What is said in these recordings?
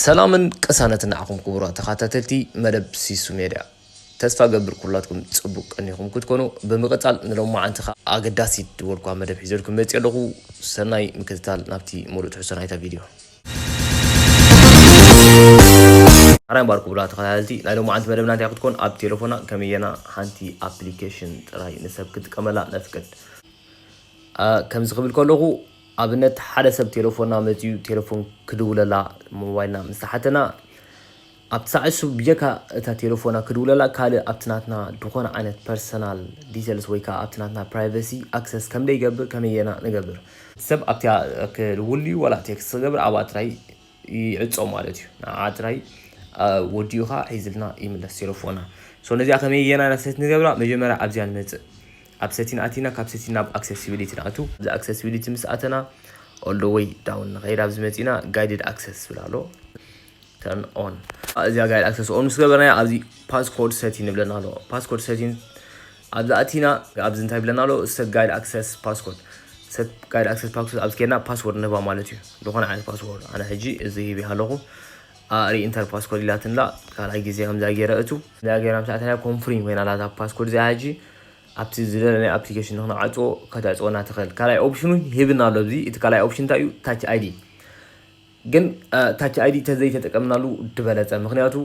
ሰላምን ቅሳነትን ንዓኹም ክቡራት ተኸታተልቲ መደብ ሲሱ ሜድያ። ተስፋ ገብር ኩላትኩም ጽቡቅ ቀኒኹም ክትኮኑ። ብምቕጻል ንሎማዓንቲ ኸኣ ኣገዳሲት ዝበልኩዋ መደብ ሒዘልኩም መጺእ ኣለኹ። ሰናይ ምክትታል ናብቲ ሙሉእ ትሕዝቶ ናይታ ቪድዮ። ሓራይ እምበኣር ክቡራት ተኸታተልቲ፣ ናይ ሎማዓንቲ መደብና እንታይ ክትኮን፣ ኣብ ቴሌፎና ከመየና ሓንቲ ኣፕሊኬሽን ጥራይ ንሰብ ክጥቀመላ ነፍቅድ። አ፣ ከምዚ ክብል ከለኹ ኣብነት ሓደ ሰብ ቴሌፎና መጺኡ ቴሌፎን ክድውለላ ሞባይልና ምስ ተሓተና ኣብቲ ሳዕ እሱ ብጀካ እታ ቴሌፎና ክድውለላ ካልእ ኣብቲ ናትና ዝኾነ ዓይነት ፐርሰናል ዲቴልስ ወይ ከዓ ኣብቲ ናትና ፕራይቨሲ ኣክሰስ ከም ደይገብር ከመየና ንገብር። ሰብ ኣብቲያ ክድውል ድዩ ዋላ ቴክስት ክገብር ኣብኣ ጥራይ ይዕጾ ማለት እዩ። ንዓ ጥራይ ወዲኡ ኸዓ ሒዝልና ይምለስ ቴሌፎና። ሶ ነዚኣ ከመይ ጌና ኢና ሴት ንገብራ? መጀመርያ ኣብዚኣ ንመጽእ። ኣብ ሴቲን ኣቲና ካብ ሴቲን ናብ ኣክሴሲቢሊቲ ንኣቱ። እዚ ኣክሴሲቢሊቲ ምስ ኣተና ኦል ደ ወይ ዳውን ንኸይድ። ኣብዚ መጺና ጋይድድ ኣክሰስ ዝብል ኣሎ። ተርን ኦን። እዚኣ ጋይድ ኣክሰስ ኦን ምስ ገበርናያ ኣብዚ ፓስኮድ ሴቲን ይብለና ኣሎ። ፓስኮድ ሴቲን ኣብዚ ኣቲና ኣብዚ እንታይ ይብለና ኣሎ? ሴት ጋይድ ኣክሰስ ፓስኮድ። ሴት ጋይድ ኣክሰስ ፓስኮድ ኣብዚ ኬድና ፓስወርድ ንህባ ማለት እዩ። ዝኾነ ዓይነት ፓስወርድ። ኣነ ሕጂ እዚ ሂበ ኣለኹ። ሪኢንተር ፓስኮድ ኢላትንላ ካልኣይ ግዜ ከምዛ ገይረ እቱ። እዛ ገይራ ምስ ኣተና ኮንፍሪም ኮይና ኣላ እታ ፓስኮድ እዚኣ ሕጂ ኣብቲ ዝደለናዮ ኣፕሊኬሽን ንክንዓጽዎ ከተዕጽወና ትኽእል። ካልኣይ ኦፕሽኑ ሂብና ኣሎ። ኣብዚ እቲ ካልኣይ ኦፕሽን እንታይ እዩ? ታች ኣይዲ። ግን ታች ኣይዲ ተዘይተጠቀምናሉ ድበለጸ። ምክንያቱ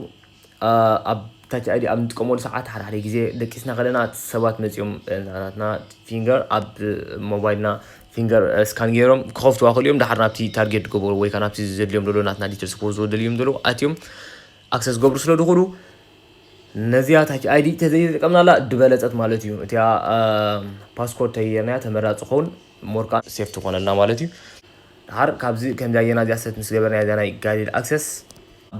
ኣብ ታች ኣይዲ ኣብ ንጥቀመሉ ሰዓት ሓደ ሓደ ግዜ ደቂስና ከለና ሰባት መጺኦም ናትና ፊንገር ኣብ ሞባይልና ፊንገር ስካን ገይሮም ክኸፍትዋ ክእሉ እዮም። ድሓር ናብቲ ታርጌት ዝገበሩ ወይ ከዓ ናብቲ ዘድልዮም ዘሎ ናትና ዲቴልስ ክወስድዎ ደልዮም ዘለዉ ኣትዮም ኣክሰስ ገብሩ ስለ ድኽእሉ ነዚኣ ታች ኣይዲ ተዘይተጠቀምናላ ድበለጸት ማለት እዩ። እቲኣ ፓስኮድ ተይርናያ ተመራጺ ክኸውን ሞርካ ሴፍ ትኾነልና ማለት እዩ። ድሓር ካብዚ ከምዚኣ ጌና እዚኣ ሰት ምስ ገበርና እዚኣ ናይ ጋይድድ ኣክሰስ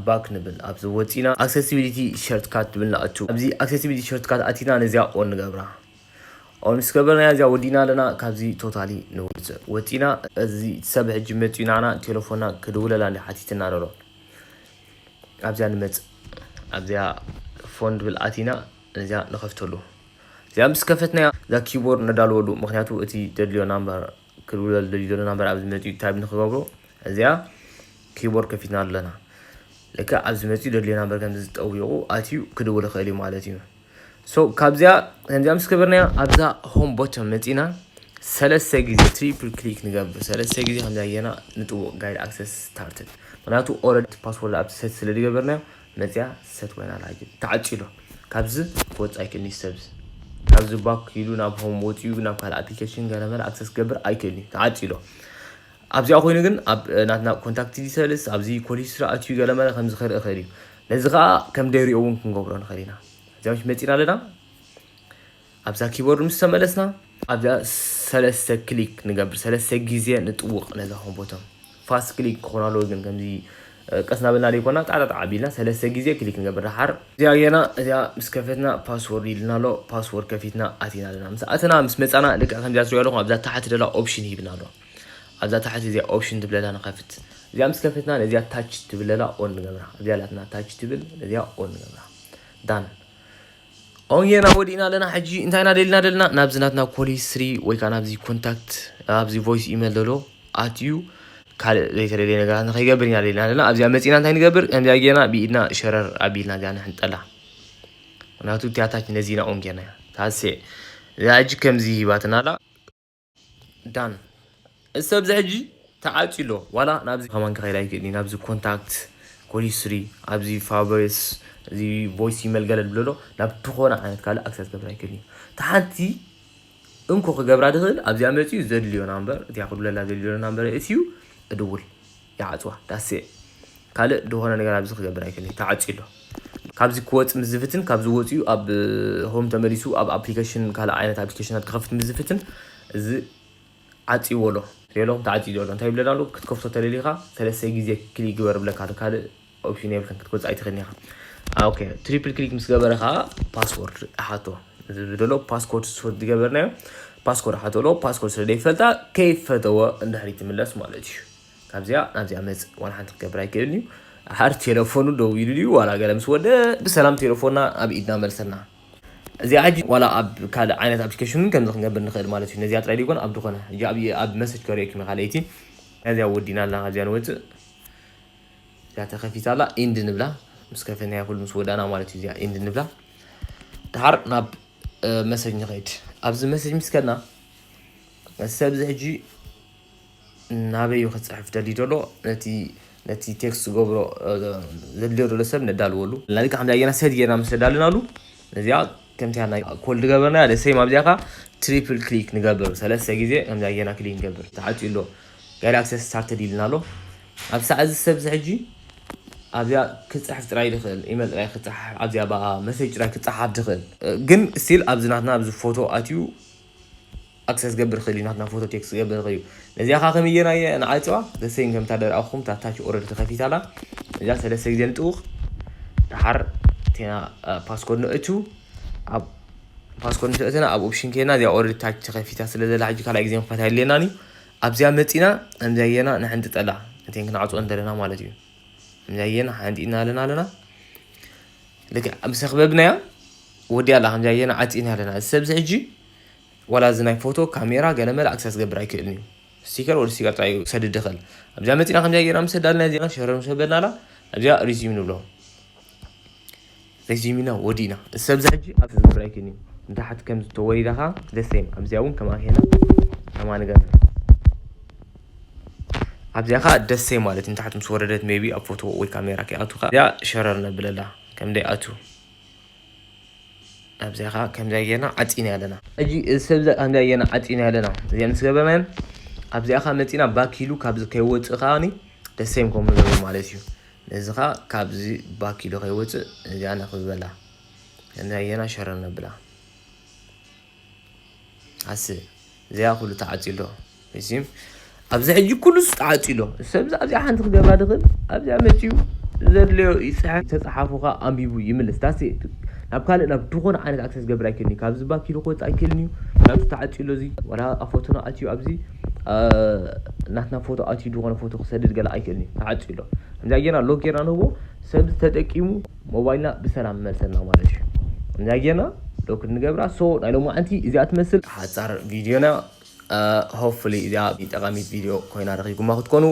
ባክ ንብል። ኣብዚ ወፂና ኣክሴሲቢሊቲ ሸርትካት ትብል ንኣቱ። ኣብዚ ኣክሴሲቢሊቲ ሸርትካት ኣቲና ነዚኣ ኦን ንገብራ። ኦን ምስ ገበርና እዚኣ ወዲና ኣለና። ካብዚ ቶታሊ ንውፅእ። ወፂና እዚ ሰብ ሕጂ መፂኡ ንዓና ቴሌፎና ክድውለላ እንዲ ሓቲትና ኣሎ። ኣብዚኣ ንመፅእ። ኣብዚኣ ፎን ድብል ኣቲና ነዚኣ ንኸፍተሉ። እዚኣ ምስ ከፈትናያ እዛ ኪቦርድ ነዳልወሉ። ምክንያቱ እቲ ደድልዮ ናምበር ክድውለሉ ደልዩ ዘሎ ናምበር ኣብዚ መፂኡ ታይፕ ንክገብሮ እዚኣ ኪቦርድ ከፊትና ኣለና። ልክዕ ኣብዚ መፂኡ ደድልዮ ናምበር ከምዚ ዝጠዊቑ ኣትዩ ክድውል ይኽእል እዩ ማለት እዩ። ሶ ካብዚኣ ከምዚኣ ምስ ገበርናያ ኣብዛ ሆም ቦተም መፂና ሰለስተ ግዜ ትሪፕል ክሊክ ንገብር። ሰለስተ ግዜ ከምዚኣ ጌና ንጥውቕ ጋይድ ኣክሰስ ስታርትድ። ምክንያቱ ኦረዲ ፓስወርድ ኣብቲ ሰት ስለ ዝገበርናዮ መፅያ ሰት ኮይና ኣላ። ሕጂ ተዓፂ ኣሎ። ካብዚ ክወፅእ ኣይክእልን እዩ ሰብዚ። ካብዚ ባክ ኢሉ ናብ ሆም ወፂኡ ናብ ካልእ ኣፕሊኬሽን ገለመለ ኣክሰስ ክገብር ኣይክእልን እዩ። ተዓፂ ኣሎ። ኣብዚኣ ኮይኑ ግን ኣብ ናትና ኮንታክት ዲተልስ ኣብዚ ኮሊጅ ስራ ኣትዩ ገለመለ ከምዚ ክርኢ ይኽእል እዩ። ነዚ ከዓ ከም ደይሪኦ እውን ክንገብሮ ንኽእል ኢና። እዚኣ መፂና ኣለና። ኣብዛ ኪቦርድ ምስ ተመለስና ኣብዛ ሰለስተ ክሊክ ንገብር። ሰለስተ ግዜ ንጥውቕ ነዛ ሆም ቦተም። ፋስት ክሊክ ክኾን ኣለዎ ግን ከምዚ ቀስ ናበልና ዘይኮና ጣዕጣዕ ኣቢልና ሰለስተ ግዜ ክሊክ ንገብር። ደሓር እዚኣ ጌና እዚኣ ምስ ከፈትና ፓስወርድ ኢልና ኣሎ። ፓስወርድ ከፊትና ኣቲና ኣለና። ምስ ኣተና ምስ መጻና ልክዕ ከምዚኣ ትሪኦ ኣለኹም ኣብዛ ታሕቲ ደላ ኦፕሽን ሂብና ኣሎ። ኣብዛ ታሕቲ እዚኣ ኦፕሽን ትብለላ ንኸፍት። እዚኣ ምስ ከፈትና ነዚኣ ታች ትብለላ ኦን ንገብራ። እዚኣ ላትና ታች ትብል ነዚኣ ኦን ንገብራ። ዳን ኦንጌና ወዲእና ኣለና። ሕጂ እንታይ ኢና ደሊና ደለና? ናብዚ ናትና ኮል ሂስትሪ ወይ ከዓ ናብዚ ኮንታክት ኣብዚ ቮይስ ኢሜል ዘሎ ኣትዩ ካልእ ዘይተደለየ ነገራት ንኸይገብር ኢና ደሊና ዘለና። ኣብዚኣ መፂና እንታይ ንገብር? ከምዚኣ ጌና ብኢድና ሸረር ኣቢልና እዚኣ ንሕንጠላ። ምክንያቱ እቲኣ ታች ነዚና ኦን ጌርና እያ። ታሴ እዚኣ ሕጂ ከምዚ ሂባትና ኣላ። ዳን እዚ ሰብ እዚ ሕጂ ተዓፅዩ ኣሎ። ዋላ ናብዚ ከማን ክኸይድ ኣይክእልን እዩ። ናብዚ ኮንታክት ኮል ሂስትሪ ኣብዚ ፋቨርስ እዚ ቮይስ ኢሜል ገለ ዝብሎ ኣሎ ናብ ዝኾነ ዓይነት ካልእ ኣክሰስ ክገብር ኣይክእልን እዩ። እቲ ሓንቲ እንኮ ክገብራ ዝኽእል ኣብዚኣ መፂኡ ዘድልዮ ናምበር እቲኣ ክድውለላ ዘድልዮ ናምበር እትዩ እድውል ይዓፅዋ ዳሴ ካልእ ዝኾነ ነገር ኣብዚ ክገብር ኣይክእልን እዩ። ተዓፅዩ ኣሎ። ካብዚ ክወፅ ምስ ዝፍትን ካብዚ ወፂኡ ኣብ ሆም ተመሊሱ ኣብ ኣፕሊኬሽን ካልእ ዓይነት ኣፕሊኬሽናት ክኸፍት ምስ ዝፍትን እዚ ዓፂዎ ኣሎ። ሪኦ ኣለኹም ተዓፂዎ ኣሎ። እንታይ ይብለና ኣሎ? ክትከፍቶ ተደሊኻ ሰለስተ ግዜ ክሊክ ግበር ይብለካ ኣሎ። ካልእ ኦፕሽን የብልክን ክትወፅእ ኣይትኽእልን ኢኻ። ኦኬ ትሪፕል ክሊክ ምስ ገበረ ከዓ ፓስወርድ ኣሓቶ። እዚ ዘሎ ፓስኮርድ ስወት ዝገበርናዮ ፓስኮርድ ኣሓቶ ኣሎ። ፓስኮርድ ስለ ዘይፈልጣ ከይፈተወ እንድሕሪ ትምለስ ማለት እዩ። ካብዚኣ ናብዚኣ መፅእ ዋላ ሓንቲ ክገብር ኣይክእልን እዩ። ሓር ቴሌፎኑ ደው ኢሉ ድዩ ዋላ ገለ ምስ ወደ ብሰላም ቴሌፎንና ኣብ ኢድና መልሰልና። እዚኣ ሕጂ ዋላ ኣብ ካልእ ዓይነት ኣፕሊኬሽን እውን ከምዚ ክንገብር ንኽእል ማለት እዩ። ነዚኣ ጥራይ ዘይኮነ ኣብ ዝኾነ ሕጂ ኣብ ኣብ መሰጅ ከርእየኩም ኢኻ ለይቲ ነዚኣ ወዲና ኣለና ካብዚኣ ንወፅእ። እዚኣ ተኸፊታ ኣላ። ኢንድ ንብላ። ምስ ከፈናያ ኩሉ ምስ ወዳና ማለት እዩ። እዚኣ ኢንድ ንብላ። ድሓር ናብ መሰጅ ንኸይድ። ኣብዚ መሰጅ ምስ ከድና ሰብ እዚ ሕጂ ናበይ እዩ ክፅሕፍ ደልዩ ዘሎ? ነቲ ነቲ ቴክስት ዝገብሮ ዘድልዮ ዘሎ ሰብ ነዳልወሉ። ላሊካ ከምዚ ኣየና ሰድ ጌርና ምስ ኣዳልናሉ ነዚኣ ከምቲ ናይ ኮል ዝገበርና ደሰይም ኣብዚኣ ካ ትሪፕል ክሊክ ንገብር። ሰለስተ ግዜ ከምዚ ኣየና ክሊክ ንገብር። ተዓፅዩ ኣሎ። ጋላክሲ ስታርተድ ኢልና ኣሎ። ኣብ ሰዓት እዚ ሰብ እዚ ሕጂ ኣብዚኣ ክፅሕፍ ጥራይ ዝኽእል ኢመል ጥራይ ክፅሓፍ ኣብዚኣ ብኣ መሴጅ ጥራይ ክፀሓፍ ዝኽእል ግን ስቲል ኣብዚ ናትና ኣብዚ ፎቶ ኣትዩ ኣክሰስ ገብር ይኽእል እዩ። ናትና ፎቶ ቴክስት ገብር ይኽእል እዩ። ነዚኣ ካ ከመይ ጌርና እየ ንዓፅዋ? ዘሰይን ከምታ ደርኣኹም ታታች ኦረድ ተኸፊታላ። እዚኣ ሰለስተ ግዜ ንጥውቕ። ድሓር ቴና ፓስኮድ ንእቱ ኣብ ፓስኮድ ንተእተና ኣብ ኦፕሽን ኬና እዚኣ ኦረድ ታች ተኸፊታ ስለ ዘላ ሕጂ ካልኣይ ግዜ ምክፈት ኣይድልየናን እዩ። ኣብዚኣ መፂና ከምዚኣ ጌርና ንሕንጥጠላ። እተን ክንዓፅወን ዘለና ማለት እዩ። ከምዚኣ ጌርና ሓንጢና ኣለና ኣለና ልክዕ ምስ ኣኽበብናያ ወዲያ ኣላ። ከምዚኣ ጌርና ዓፂና ኣለና። እዚ ሰብ እዚ ሕጂ ዋላ እዚ ናይ ፎቶ ካሜራ ገለመለ ኣክሰስ ገብር ኣይክእልን እዩ። ስቲከር ወደ ስቲከር ጥራይ እዩ ክሰድድ ይኽእል። ኣብዚኣ መፂና ከምዚኣ ጌርና ምስ ሰዳልና ዜና ሸረር ምስ ኣበልናላ ኣብዚኣ ሪዚም ንብሎ። ሪዚምና ወዲእና። እዚ ሰብ እዚ ሕጂ ኣክሰስ ገብር ኣይክእልን እዩ። ንታሕቲ ከም ዝተወሪዳ ኸዓ ደሴም ኣብዚኣ እውን ከም ኣኼና ከማ ንገብር። ኣብዚኣ ኸዓ ደሴም ማለት ንታሕቲ ምስ ወረደት ሜቢ ኣብ ፎቶ ወይ ካሜራ ከይኣቱ ኸዓ እዚኣ ሸረር ነብለላ ከም ደይኣቱ። ኣብዚኣ ኸዓ ከምዚኣ ጌርና ዓፂና ኣለና። ሕጂ እዚ ሰብ እዚ ከምዚኣ ጌርና ዓፂና ኣለና። እዚኣ ምስ ገበርናየን ኣብዚኣ ኸዓ መፂና ባክ ኢሉ ካብዚ ከይወፅእ ኸዓ ደሴም ከም ንገብር ማለት እዩ። ነዚ ኸዓ ካብዚ ባክ ኢሉ ከይወፅእ እዚኣ ነኽብበላ። ከምዚኣ ጌርና ሸረር ነብላ። ኣስ እዚኣ ኩሉ ተዓፂ ኣሎ። እዚም ኣብዚ ሕጂ ኩሉ ተዓፂ ኣሎ። ሰብ ኣብዚኣ ሓንቲ ክገብራ ድኽእል ኣብዚኣ መፅዩ ዘድለዮ ይፅሐፍ ተፃሓፉ ኸዓ ኣንቢቡ ይምልስ። ዳስ ናብ ካልእ ናብ ዝኾነ ዓይነት ኣክሰስ ገብር ኣይክእልን እዩ። ካብዚ ባክ ኢሉ ክወፅእ ኣይክእልን እዩ። ምክንያቱ ተዓፂ ኣሎ። እዚ ዋላ ኣፎቶና ኣትዩ ኣብዚ ናትና ፎቶ ኣትዩ ዝኾነ ፎቶ ክሰድድ ገለ ኣይክእልን እዩ። ተዓፂ ኣሎ። ከምዚኣ ጌርና ሎክ ጌርና ንህቦ ሰብ ተጠቂሙ ሞባይልና ብሰላም መልሰና ማለት እዩ። ከምዚኣ ጌርና ሎክ ንገብራ። ሶ ናይ ሎማዓንቲ እዚኣ ትመስል ሓፃር ቪድዮና። ሆፕፉሊ እዚኣ ጠቃሚት ቪድዮ ኮይና ረኺብኩማ ክትኮኑ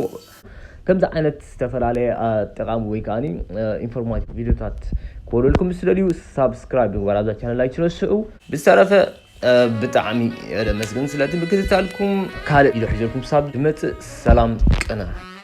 ከምዚ ዓይነት ዝተፈላለየ ጠቃሚ ወይ ከዓ ኢንፎርማቲቭ ቪድዮታት ክወደልኩም ምስ ደልዩ ሳብስክራይብ ምግባር ኣብዛ ቻነል ኣይትረስዑ። ብዝተረፈ ብጣዕሚ የመስግን ስለቲ ምክትታልኩም። ካልእ ቪድዮ ሒዘልኩም ሳብ ዝመፅእ ሰላም ቅነ።